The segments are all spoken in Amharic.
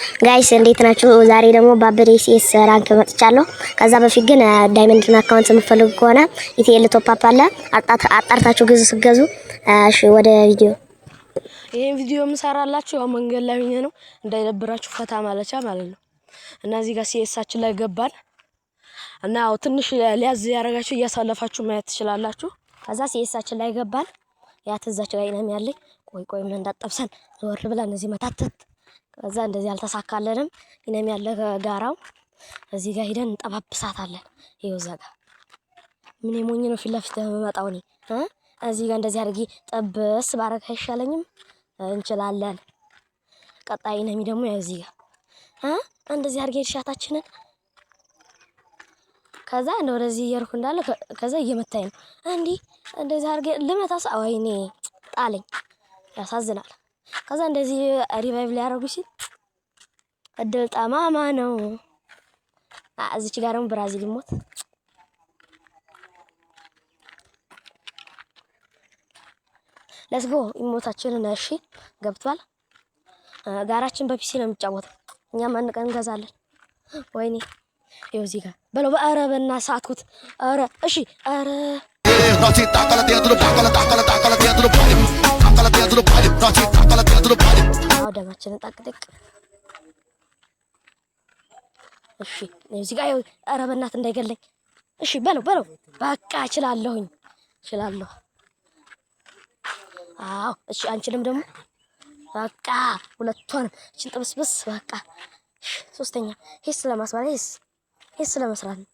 Guys፣ እንዴት ናችሁ? ዛሬ ደግሞ ባበደ CS rank መጥቻለሁ። ከዛ በፊት ግን diamond ን account የምትፈልጉ ከሆነ ETL Top Up አለ፣ አጣርታችሁ ግዙ ስትገዙ። እሺ፣ ወደ ቪዲዮ። ይሄን ቪዲዮ የምሰራላችሁ ያው መንገድ ላይ ሆኜ ነው፣ እንዳይደብራችሁ ፈታ ማለቻ ማለት ነው። እና እዚህ ጋር CS ኣችን ላይ ገባን እና ያው ትንሽ ሊያዝ ያደረጋችሁ እያሳለፋችሁ ማየት ትችላላችሁ። ከዛ CS ኣችን ላይ ገባን። ያ ትዛች ላይ ነው ያለኝ። ቆይ ቆይ፣ ምን እንዳጠብሰን ዞር ብለን እዚህ መታተት። ከዛ እንደዚህ አልተሳካለንም። Enemy ያለ ጋራው እዚህ ጋር ሂደን እንጠባብሳታለን። ይኸው እዛ ጋር ምን የሞኝ ነው ፊት ለፊት የምመጣው እኔ እ እዚህ ጋር እንደዚህ አድርጌ ጥብስ ባረግ አይሻለኝም? እንችላለን። ቀጣይ enemy ደግሞ ያው እዚህ ጋር እንደዚህ አድርጌ shot ኣችንን ከዛ እንደ ወደዚህ እየሄድኩ እንዳለ ከዛ እየመታኝ ነው። እንዲህ እንደዚህ አድርጌ ልመታ ወይኔ ጣለኝ። ያሳዝናል። ከዛ እንደዚህ revive ሊያደርጉ ሲል እድል ጠማማ ነው። እዚች ጋር ደግሞ ብራዚል ይሞት። Let's go emote ኣችንን። እሺ፣ ገብቷል። ጋራችን በ PC ነው የሚጫወተው። እኛም አንድ ቀን እንገዛለን። ወይኔ፣ ይኸው እዚህ ጋር በለው። በኧረ በእናትህ ሳትኩት። ኧረ እሺ፣ ኧረ። Nós te taca lá dentro do taca, taca, taca lá dentro do baile. Taca lá dentro do baile. Nós te taca lá dentro do baile. አዎ፣ ደማችንን ጠቅጥቅ። እሺ፣ እዚህ ጋር ይኸው። ኧረ በእናትህ እንዳይገለኝ። እሺ፣ በለው በለው። በቃ እችላለሁኝ፣ እችላለሁ። አዎ፣ እሺ፣ አንችልም ደግሞ። በቃ ሁለቷንም እችን ጥብስብስ በቃ። እሺ፣ ሶስተኛ ሂስ ለማስባል ሂስ ለመስራት ነው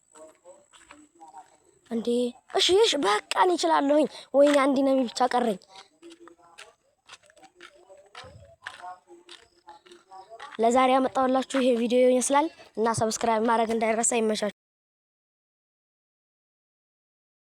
እንዴ? እሺ እሺ፣ በቃ እኔ እችላለሁኝ። ወይኔ፣ አንድ enemy ብቻ ቀረኝ። ለዛሬ ያመጣሁላችሁ ይሄ ቪዲዮ ይመስላል እና subscribe ማድረግ እንዳይረሳ። ይመቻችሁ።